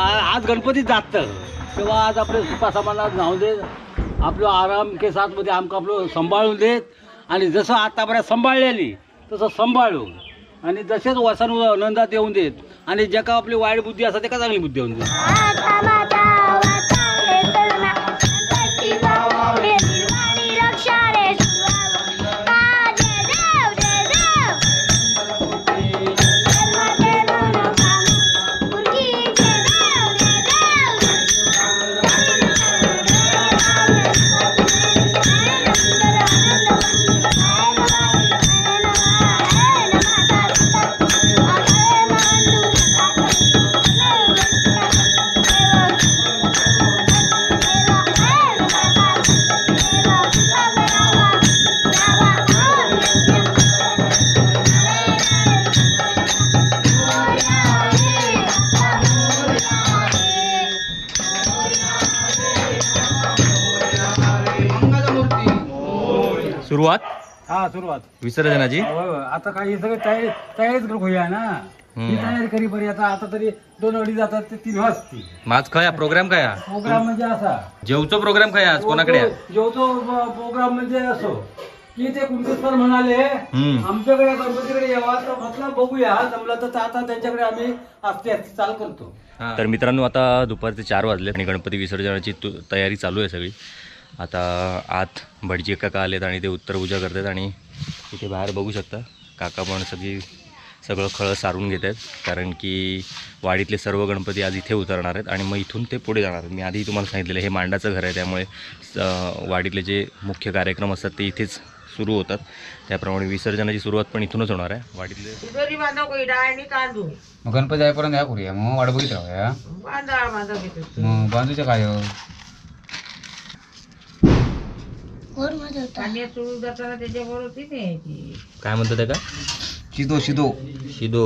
आज गणपती जात तेव्हा आज आपले सुखासमानात जाऊ देत, आपलं आराम के साथ मध्ये आमका आपलं सांभाळून देत आणि जसं आतापर्यंत सांभाळलेली तसं सांभाळून आणि जसेच वसन आनंदात येऊन देत आणि ज्याका आपली वाईट बुद्धी असते त्याका चांगली बुद्धी येऊन देत. सुरुवात? हा, सुरुवात विसर्जनाची. आता काय हे सगळं तयारीच करूया ना, ही तयारी करी बरी. आता आता तरी 2-2.5 जातात ते 3 वाजतील. माझ खया प्रोग्राम काय? प्रोग्राम म्हणजे असा जेवचो प्रोग्राम काय आज कोणाकडे? जेवचो प्रोग्राम म्हणजे असो की ते कुंटेश्वर म्हणाले आमच्याकडे गणपतीकडे यावा, तर म्हटलं बघूया जमलं तर आता त्यांच्याकडे आम्ही असते असते चाल करतो. तर मित्रांनो आता दुपारचे 4 वाजले आणि गणपती विसर्जनाची तयारी चालू आहे सगळी. आता आत भटजी काका आलेत आणि ते उत्तरपूजा करतात आणि इथे बाहेर बघू शकता काका पण सगळं खळं सारून घेत आहेत, कारण की वाडीतले सर्व गणपती आज इथे उतरणार आहेत आणि मग इथून ते पुढे जाणार आहेत. मी आधी तुम्हाला सांगितलेलं हे मांडाचं घर आहे, त्यामुळे वाडीतले जे मुख्य कार्यक्रम असतात ते इथेच सुरू होतात. त्याप्रमाणे विसर्जनाची सुरुवात पण इथूनच होणार आहे. वाडीतले गणपती जाईपर्यंत या करूया, मग वाट बघित राहूया. मग बांधूच्या काय काय म्हणतो त्या का शिदो शिदो शिदो.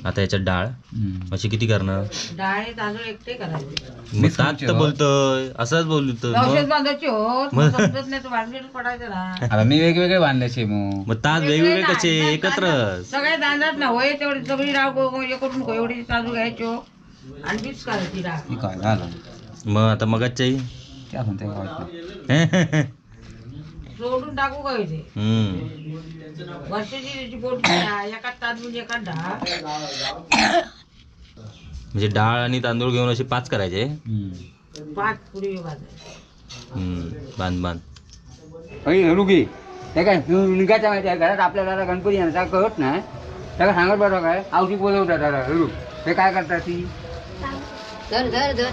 आता याच्यात डाळ अशी किती करणार? डाळ तांदूळ एकटे करायचे. मग तात तर बोलतोय असंच बोलतोय. आता मी वेगवेगळे बांधल्याचे मग मग तास वेगवेगळे कसे एकत्र सगळे तांदळात ना होय तेवढी सगळी डाळ करून एवढी तांदूळ घ्यायचो आणि मिक्स करायची डाळ. काय झालं मग आता मगाच सोडून टाकू का इथे वर्षाची पोट एका तांदूळ एका डाळ, म्हणजे डाळ आणि तांदूळ घेऊन असे 5 करायचे, 5 पुरी बांधायचे. बांध बांध रुगी ते काय निघायचं माहिती आहे घरात आपल्या दादा गणपती यांचा कळत नाही, त्याला सांगत बघा काय आवशी बोलवतात दादा रुग ते काय करतात ती धर धर धर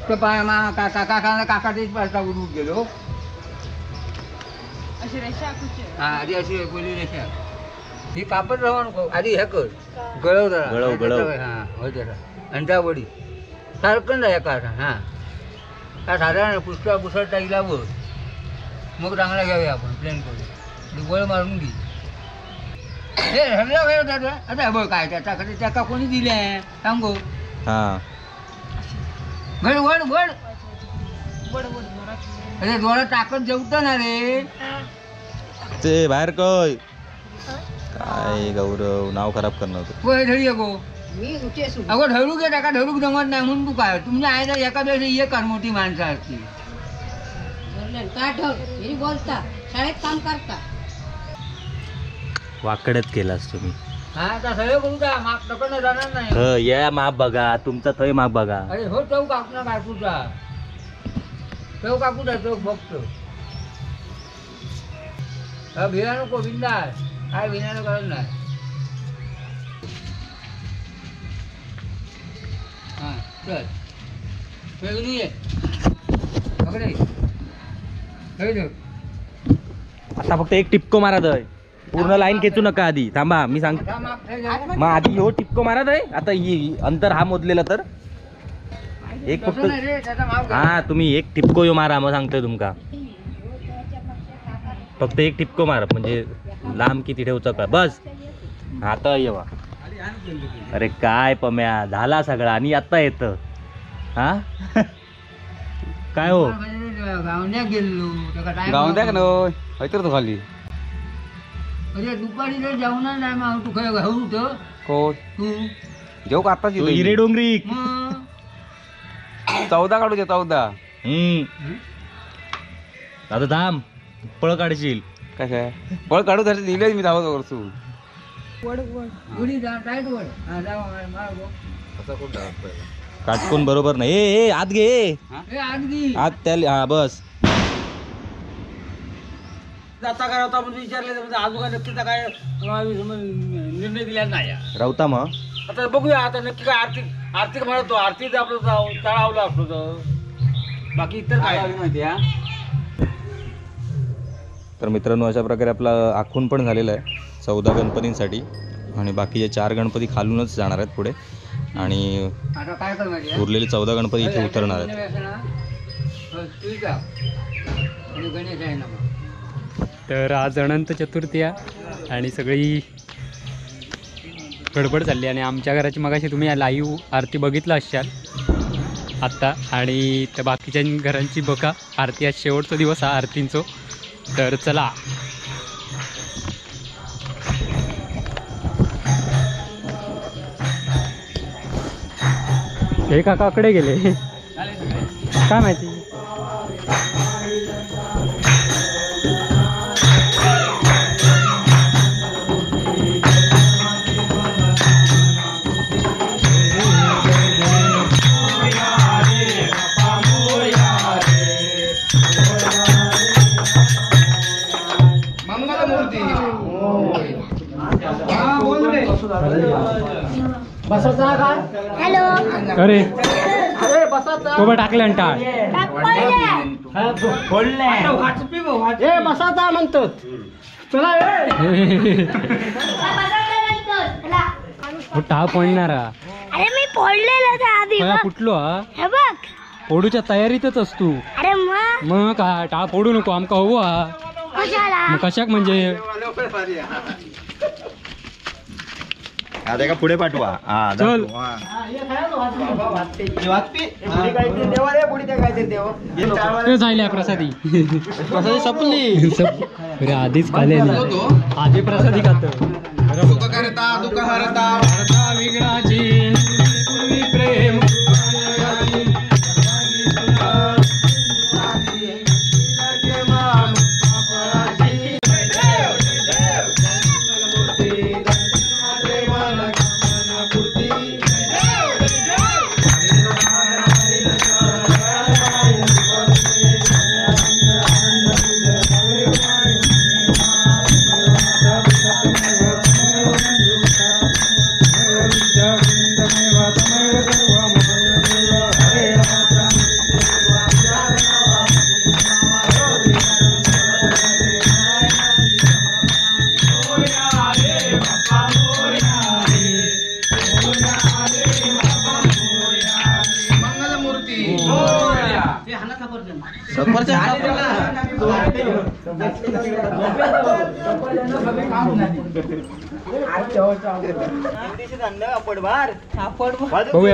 काका काका तेच पाहता उडून गेलो. हा आधी अशी बोली रेषा ही कापड राहू नको, आधी हे कर गळव जरा गळव गळव. हा हो जरा आणि त्या वडी सारखं नाही का. हा का साधारण पुष्कळ पुसळता येईल वर मग चांगला घ्यावे आपण प्लेन करून गोळ मारून घे. हे हल्ला काय दादा आता बघ काय त्याच्याकडे त्याका कोणी दिले सांगू. हा वड वड वड अरे डोळा ताकद जेवतो ना रे ते बाहेर काय काय गौरव नाव खराब करणार होय धरी गो अगं ढळू घे टाका ढळूक जमत नाही म्हणून तू काय तुमच्या आहे तर एका दिवशी एक मोठी माणसं असतील काय बोलता शाळेत काम करता वाकडत केलास तुम्ही. हा सगळं करू का माप नको जाणार नाही. या माप बघा तुमचा थंय माप बघा. अरे हो चौक आपला काकूचा चौक काकूचा चौक बघतो. भिना नको बिंदास काय भिना गरज नाही. हा चल पकडे. आता फक्त एक टिपको मारा दय, पूर्ण लाईन खेचू नका आधी, थांबा मी सांग. मग आधी हो टिपको मारा दय. आता ही अंतर हा मोजलेला तर एक फक्त हा तुम्ही एक टिपको यो मारा मग सांगतोय तुमका. फक्त एक टिपको मारा म्हणजे लांब किती ठेवचा का बस. आता येवा अरे काय पम्या झाला सगळा आणि आता येतं हा काय हो गावण्याक गेल्लो ताका टायम गावण्याक न्हय हयतर तो खाली. अरे दुपारी जर जेवणार नाही मग तू खंय घालू तर कोण तू जेवक आताच तो हिरे डोंगरी 14 काढूचे 14. आता थांब पळ काढशील कशा पळ काढू तरी दिले मी धावत वरसून. वड वड उडी जा टाईट वड. हा जा मार गो. काटकोन बरोबर नाही. ए ए आत घे ए आत घे आत त्या. हा बस जाता काय होता म्हणजे विचारले म्हणजे अजून काय नक्की काय निर्णय दिला नाही रावता. मग आता बघूया आता नक्की काय आर्थिक आर्थिक म्हणतो आर्थिक आपलं तळावलं असलो तर बाकी इतर काय माहिती आहे. तर मित्रांनो अशा प्रकारे आपला आखून पण झालेला आहे 14 गणपतींसाठी आणि बाकीचे 4 गणपती खालूनच जाणार आहेत पुढे आणि आता काय कर माहिती आहे? उरलेले 14 गणपती इथे उतरणार आहेत. गणेश आहे ना. तर आज अनंत चतुर्थी आहे आणि सगळी गडबड चालली आणि आमच्या घराची मगाशी तुम्ही लाईव्ह आरती बघितला असाल आत्ता आणि त्या बाकीच्या घरांची बघा आरती. आज शेवटचा दिवस हा आरतींचो. तर चला हे काकाकडे गेले काय माहिती. अरे बाबा टाकले टाळ बसाचा म्हणतो चला टाळ पडणार. अरे मी फोडलेलं आधी फुटलो. हे बघ फोडूच्या तयारीतच असतो. अरे मग काय टाळ फोडू नको आमका हवं. मग कशाक म्हणजे आता का पुढे पाठवा. चल झाल्या प्रसादी प्रसादी संपली. अरे आधीच खाले आधी प्रसादी खातो. प्रेम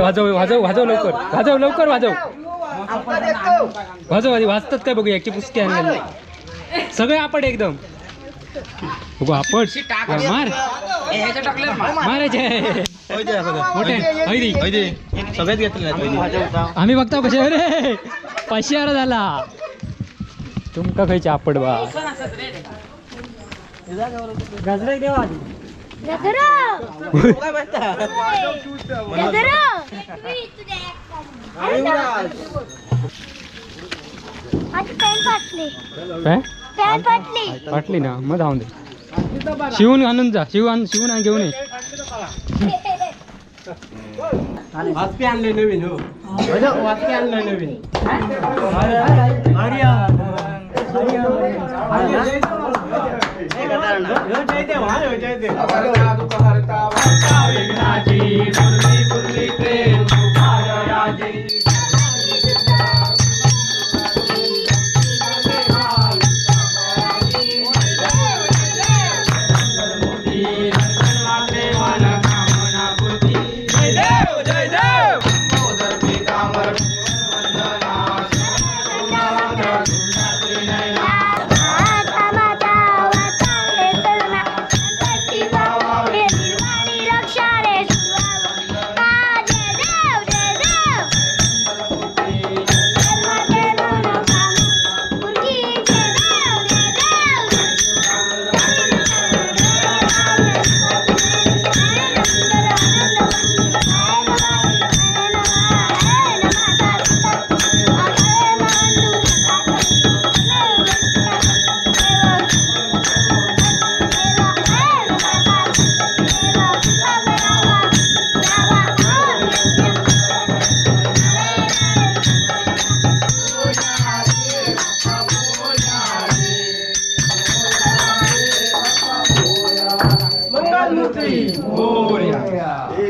वाजव वाजव वाजव लवकर वाजव लवकर वाजव वाजव आधी वाजतात काय बघूया. एकची पुसकी आणली सगळे आपट एकदम बघू आपट मार मारायचे मोठे. आम्ही बघतो कसे. अरे 500 झाला तुमका खायचे आपट बा. फाटली ना मग धावून दे. शिवून आणून जा. शिवून शिवून घेऊन ये. वाजपे आणले नवीन. हो वाजपे आणले नवीन.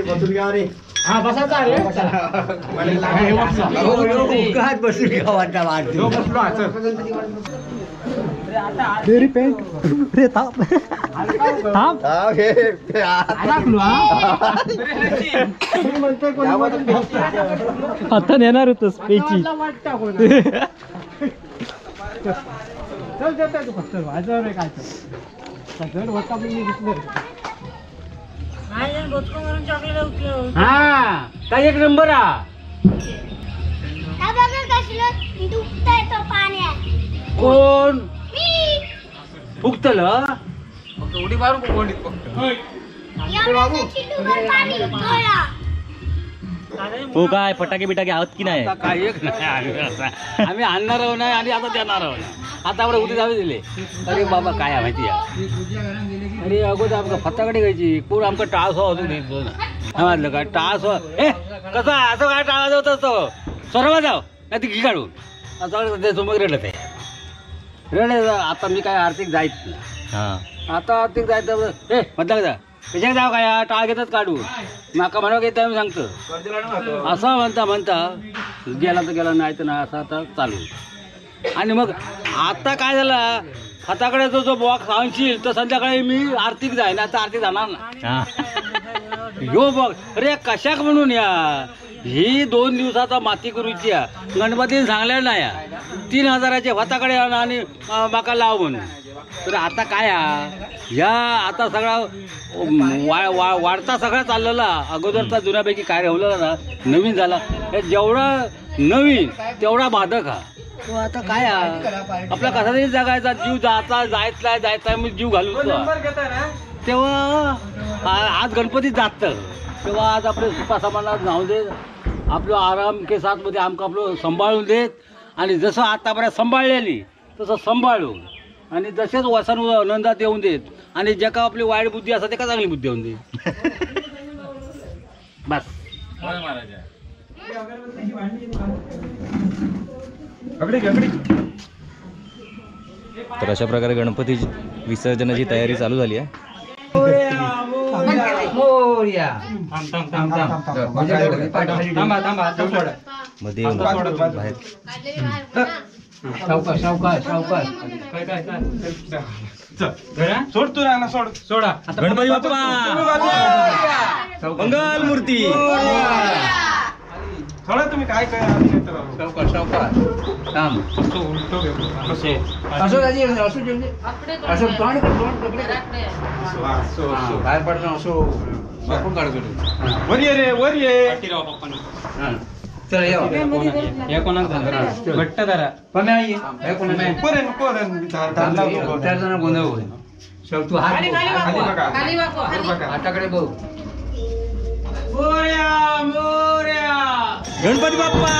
बसून घ्या तेरी पेंट रे थांब थांब आता नेणार होतस पेची. हा काय एक नंबर हा कोण फुकतल उडी मारून कोंडीत फक्त. हो काय फटाके बिटाके आहोत की नाही? काय एक नाही, आम्ही आणणार आहोत नाही आणि आता देणार आहोत नाही. आता आपण उद्या जावे दिले. अरे बाबा काय माहिती आहे, अरे अगोदर आमका फटाकडे घ्यायची कोण आमका टाळस अजून घ्यायचो ना. समजलं का टाळस ए कसा असं काय टाळा होत असतो सर्व जाव नाही ती घी काढून असं ते समोर रडत आहे रडत. आता मी काय आर्थिक जायत नाही. आता आर्थिक जायचं ए म्हटलं का कशाक जाव काय टाळ घेतात काढून माका म्हणा घेत मी सांगतो असं म्हणता म्हणता गेला तर गेला नाही तर नाही असं आता चालू. आणि मग आता काय झालं हाताकडे जो जो बॉक्स आणशील तर संध्याकाळी मी आर्थिक जाईन आता आर्थिक जाणार ना यो बॉक्स. अरे कशाक म्हणून या ही 2 दिवसाचा माती करूची गणपतीने सांगल्या नाही 3000चे भाताकडे आण आणि माका लाव म्हणून. तर आता काय ह्या आता सगळा वाढता सगळा चाललेला अगोदरचा जुन्यापैकी काय राहिलेला ना नवीन झाला. हे जेवढा नवीन तेवढा बाधक हा तो आता काय आपला कसा तरी जगायचा जीव जायचा जायचा जायचा मी जीव घालू तेव्हा आज गणपती जात तेव्हा आज आपले सुखासमानात जाऊ देत आपलं आराम के साथ मध्ये आमका आपलं सांभाळून देत आणि जसं आतापर्यंत सांभाळलेली तसं सांभाळून आणि जसेच वसन आनंदात येऊन देत आणि ज्याका आपली वाईट बुद्धी असते का चांगली बुद्धी येऊन देत बस. तर अशा प्रकारे गणपती विसर्जनाची तयारी चालू झाली आहे. मध्ये बाहेर सोड तू ना सोड सोडा. गणपती बाप्पा मंगल मूर्ती. थोडा तुम्ही काय काय सावकाश सावकाश थांब असं असं तोंड तोंड बाहेर पडणं असं वाकून काढतो वर ये रे वर ये. चल या कोणाक घट्ट धरा गोंधळ होईल. तू हात हाताकडे बघ. गणपती बाप्पा